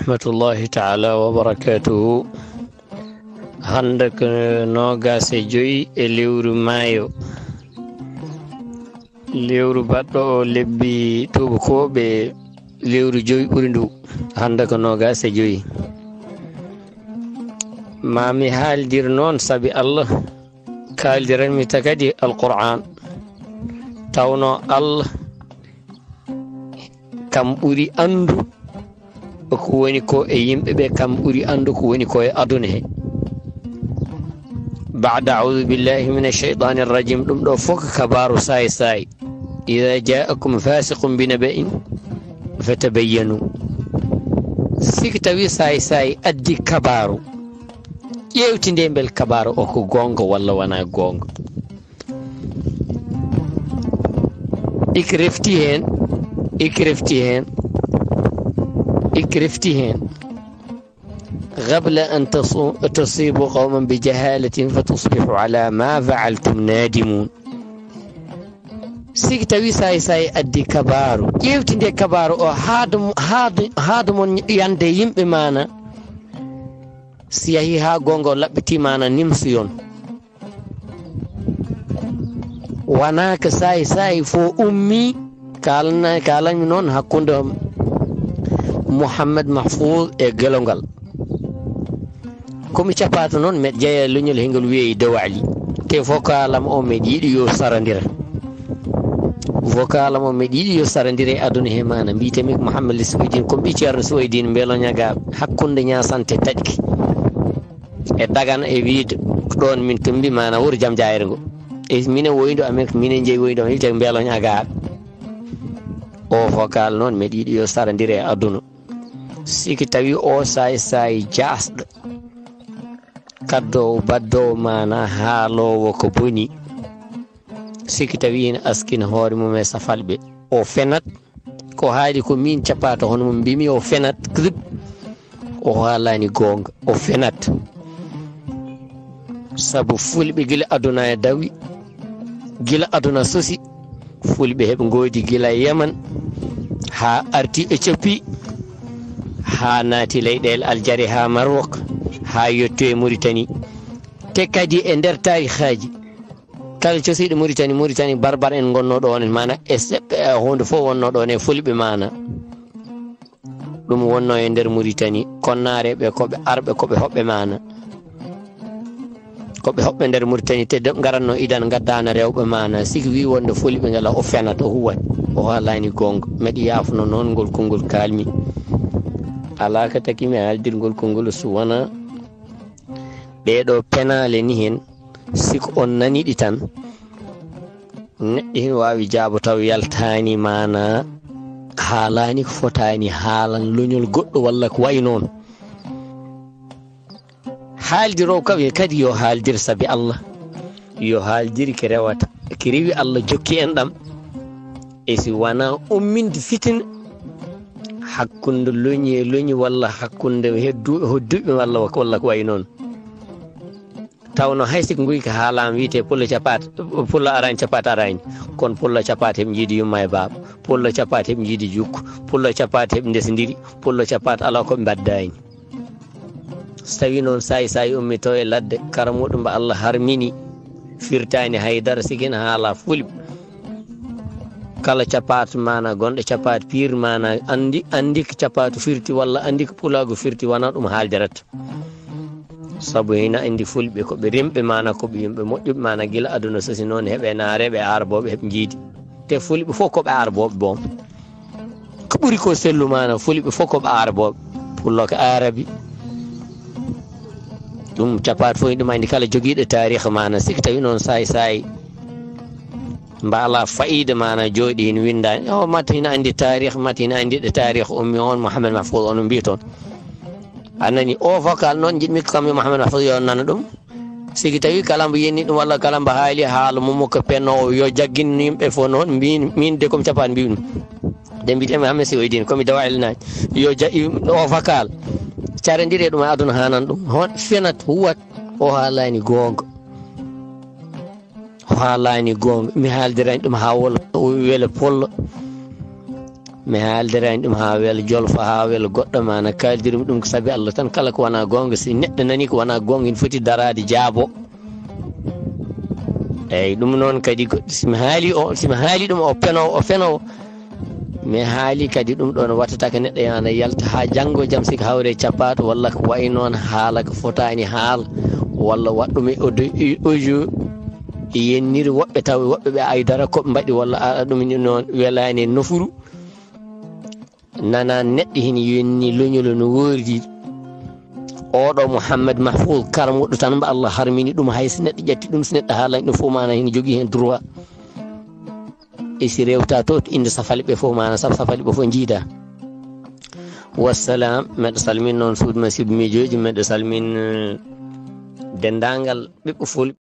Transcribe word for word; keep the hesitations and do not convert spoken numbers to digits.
Rahmatullahi taala wa barakatuhu. Hannde ko noogaas e joyi e lewru maayo. Lewru baɗɗo o lebbi tuubakooɓe, lewru joyi ɓuri ndu. Hannde ko noogaas e joyi. Ma mi haaldir noon sabi Allah, kaaldiranmi ta kadi Alqur'aan. Tawno Allah kam ɓuri anndu ko woni ko e yimɓe ɓe, kam ɓuri anndu ko woni ko e aduna he. Baada audu billahi min alcheytani arrajim, ɗum ɗo fof ko kabaaru saay saay. Ida jaakum fasiqum binaba'in fatabayyanu. Siki tawi saay saay addi kabaaru, ƴeewtinde mbel kabaaru o ko goonga walla wonaa goonga. Ik refti heen, ik refti heen, ik refti heen. Qabla an tasu-, tusibu qawman bi jahalatin fa tusbihu ala ma faaltum nadimun. Siki tawi saay saay addi kabaaru, ƴeewtinde kabaaru o haada mo-, haada, haada mon yande yimɓe maana. Si yahi haa goonga o laɓɓiti maana nimsi on. Wonaa ko saay saay fof ummi, kaalna-, kaalanmi noon hakkunde Mouhammad Mahfouz e gelongal. Ko mi capaato noon, mbeɗa jeya leñol he ngol wiyee Dawali. Te vocal am o mbeɗa yiɗi yo sarondire. Vocal am o mbeɗa yiɗi yo sarondire e aduna he maana. Mbiyetee-mi ko Mouhammad Lissi Waydiin, ko mi ɓii Ceerno Suwaydiin Mbeelo Ñaga, hakkunde Ñaasante Taƴki e Dagana e Wiide. Ko ɗoon min tumbi maana wuro Jam Jaayre ngo. E minen woyndo amen, ko minen njeyi woyndo amen, wiyetee Mbeelo Ñaga. O vocal noon, mbeɗa yiɗi yo sarondire e aduna. Siki tawi o saay saay jaasɗo, kaddoowo, baddoowo maana, haaloowo ko boni, siki tawi ina askina hoore mum e safalɓe, o fenat. Ko haali ko min capaato hono mum mbimi o fenat, kdib. O haalaani goonga, o fenat. Sabu fulɓe gila aduna e dawi, gila aduna sosi, fulɓe heɓe ngoodi gila Yaman, haa arti Éthiopie, haa naati leyɗeele Aljeri, haa Marwok, haa yetto e Muritani. Te kadi e nder taarihaaji, kala cosiiɗo Muritani, Muritani barbar en ngonnoo ɗoon, maana e seɓɓe, e huunde fof wonnoo ɗoon e fulɓe maana. Ɗum wonnoo e nder Muritani, konnaare ɓe ko ɓe arɓe, ko ɓe hoɓɓe maana. Ko ɓe hoɓɓe nder Muritani, te de-, ngaratnoo idan ngaddaana rewɓe maana. Siki wii wonde fulɓe ngala o fenat, o huwat, o haalaani goonga. Mbeɗa yaafno noon ngol konngol kaalmi. Alaa ko taki mi haaldir ngol konngol so wonaa ɗee ɗoo penaale ni heen, siko on nanii ɗi tan, neɗɗo hino waawi jaabo taw yaltaani maana, haalaani ko fotaani haalan, leñol goɗɗo walla ko wayi noon. Haaldiroowo kam kadi yo haaldir sabi Allah, yo haaldir ki rewata, ki rewi Allah jokki en ɗam. E si wonaa umminde fitina hakkunde leñi e leñi walla hakkunde heddu-, hodduɓe walla, walla ko wayi noon. Tawno hay siko nguyka haalaama wiyetee pullo capaat, pullo araani capaat araani. Kono pullo capaat heɓe njiidi yumma e baaba. Pullo capaat heɓe njiidi jukku. Pullo capaat heɓe ndesindiri. Pullo capaat alaa ko ɓe mbaddaani. So tawii noon saay saay ummitoo e ladde, kara muɗum mbo Allah harmini, firtaani hay dara, siki ina haala fulɓe. Kala capaat maana, gonɗo capaat piir maana, anndi, anndi ko capaatu firti walla anndi ko pulaagu firti, wonaa ɗum haaldirata. Sabu hina anndi fulɓe ko ɓe rimɓe maana, ko ɓe yimɓe moƴƴuɓe maana, gila aduna sosi noon heɓe naareeɓe, aarbooɓe heɓe njiidi. Te fulɓe fof ko ɓe aarbooɓe boom. Ko ɓuri ko sellu maana, fulɓe fof ko ɓe aarbooɓe. Pullo ko aarabi. Ɗum capaat fof ɗum anndi kala jogiiɗo taarih maana, siki tawi noon saay saay mbo alaa fayiida maana jooɗi hino winndaani. O mata hino anndi taarih, mata hino anndi ɗo taarih ummi on, Mouhamed Mahfouz on mbiy toon. A nani o vocal noon, njiɗmi ko kam yo Mouhamed Mahfouz yo nana ɗum. Siki tawi kala mbo yenni ɗum walla kala mbo haali haala mum ko pennoowo, yo jaggin yimɓe fof noon, min, min de ko mi capaani mbiy ɗum. De mbiyetee-mi Mouhamed Siwaydiin, ko mi dawa elnaaji. Yo ja-, o vocal. Carondire ɗum e aduna haanan ɗum. Hon fenat, huwat, o haalaani goonga. O haalaani goonga. Mi haaldirani ɗum haa wela, o wela pollo. Mi haaldirani ɗum haa wela jolfa, haa wela goɗɗo, mana kaaldirmi ɗum ko sabi Allah tan. Kala ko wona goonga, si neɗɗo nani ko wona goonga, ina foti daraade jaabo. Eyyi, ɗum noon kadi goɗɗi, si mi haali o, si mi haali ɗum o fenowo, o fenowo. Mi haali kadi ɗum ɗoon wattata ko neɗɗo yana yalta haa janngo jam, siko hawre cappaato, walla ko wayi noon haala ko fotaani haal, walla waɗɗum e audio, audio yenniri woɓɓe, taw woɓɓe ɓe ay dara ko ɓe mbaɗi, walla aɗa ɗum ni noon welaani e nofuru. Nana neɗɗo hini yonni loñolo no wordi. Oɗo Mouhammad Mahfouz Kara moɗɗo tan mba Allah harmini ɗum, hay so neɗɗo ƴetti ɗum, so neɗɗo haalani ɗum fof mana hino jogii heen droit. E si rewta to, to innde safali ɓe fof mana saf safali ɓe fof jiida. Wassalam, meɗo salmin noon suudu men Sud Média ji, meɗo salmin, eh, denndaangal ɓiɓɓe fulɓe.